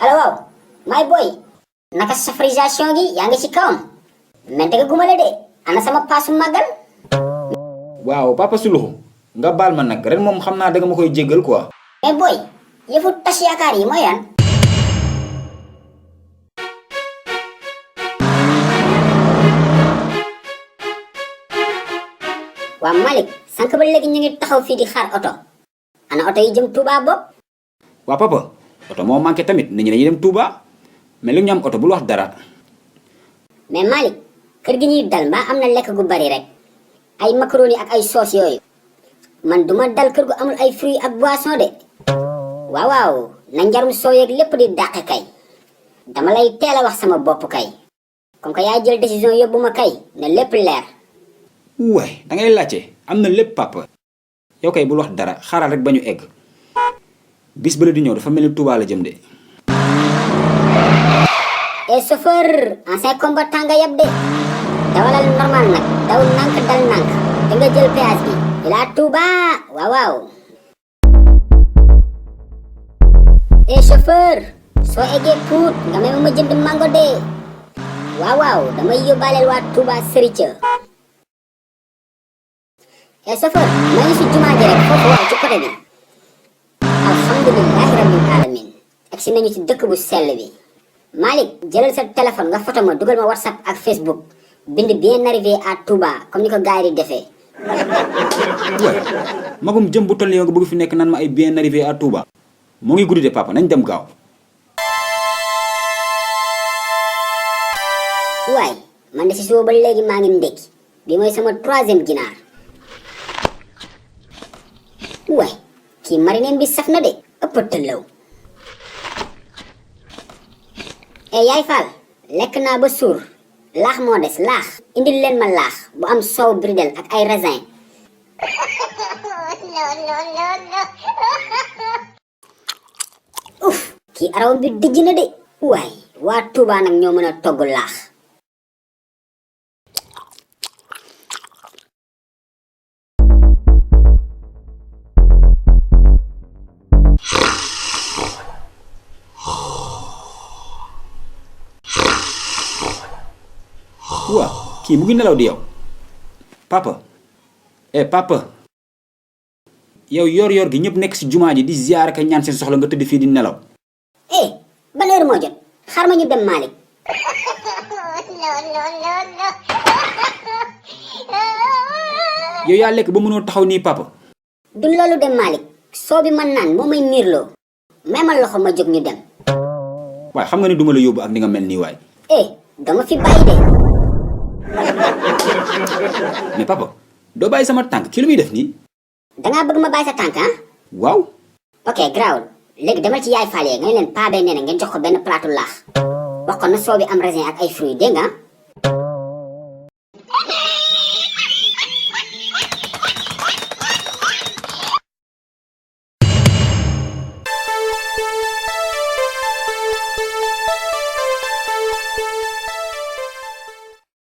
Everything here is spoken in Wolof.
allo waaw may boy naka safarisation gi yaa ngi ci kawam mais dëgg guma la de ana sama paasu màggal. waaw papa Suluxu nga baal ma nag ren moom xam naa danga ma koy jéggal quoi. mais boy yëfu tas yaakaar yi mooy yan. waa Malick sànq ba léegi ñu ngi taxaw fii di xaar oto ana oto yi jëm Touba bopp. waa papa oto moo manqué tamit nit ñi dañuy dem Touba mais lu ñu am oto bul wax dara. mais Malick kër gi ñuy dal mbaa am na lekk gu bari rek ay macaroni ak ay sauce yooyu man duma dal kër gu amul ay fruits ak boisson de. waaw waaw na njarum soo yeeg lépp di dàq kay dama lay teel a wax sama bopp kay comme que yaa jël décision yóbbu ma kay ne lépp leer. waay da ngay laajte am na lépp papa yow kay bul wax dara xaaral rek ba ñu egg bis ba la di ñëw dafa mel ni Touba la jëm de. et chauffeur ancien combattant nga yab de dawalal normal nag daw nànk dal nànk te nga jël péage bi ila Touba waaw waaw. et chauffeur soo eggee Pout nga may ma jënd mango de waaw waaw damay yóbbaaleel waa Touba Serigne. et chauffeur maa ngi si jumaa ji rek foofu waaw ci côté bi alhamdulilahi rabbil alamin agsi nañu ci dëkk bu sell bi. Malick jëlal sa téléphone nga photo ma dugal ma WhatsApp ak Facebook bind bien arrivé à Touba comme ni ko gars yi di defee. waay magum jëm bu toll yow nga bëgg fi nekk naan ma ay bien arrivé à Touba. moo ngi guddi de papa nañ dem gaaw. waay man de si suba ba léegi maa ngi ndékki bi mooy sama 3e ginaar. waay kii marine bi saf na de ëpp tëllaw. e yaay Fall lekk naa ba suur laax moo des laax indil leen ma laax bu am soow bridel ak ay raisin. uf kii arawam bi dijj na de waay waa Touba nag ñoo mën a togg laax. waa kii mu ngi nelaw di yow papa papa yow yor gi ñëpp nekk ci jumaa ji di ziyaar ka ñaan seen soxla nga tëdd fii di nelaw. ban heure moo jot xaar ma ñu dem Malick. yow yaa lekk ba mënoo taxaw nii papa. du loolu dem Malick soo bi man naan moo may niirloo may ma loxo ma jóg ñu dem. waaye xam nga ni duma la yóbbu ak ni nga mel nii waay. dama fi bàyyi de. mais papa doo bàyyi sama tànk ci lu muy def nii. dangaa bëgg ma bàyyi sa tànk ah. waaw. ok grawul léegi demal ci yaay Fall nga ne leen paa bee nee na ngeen jox ko benn plaatu laax wax ko na soo bi am raisin ak ay fruits dégg nga.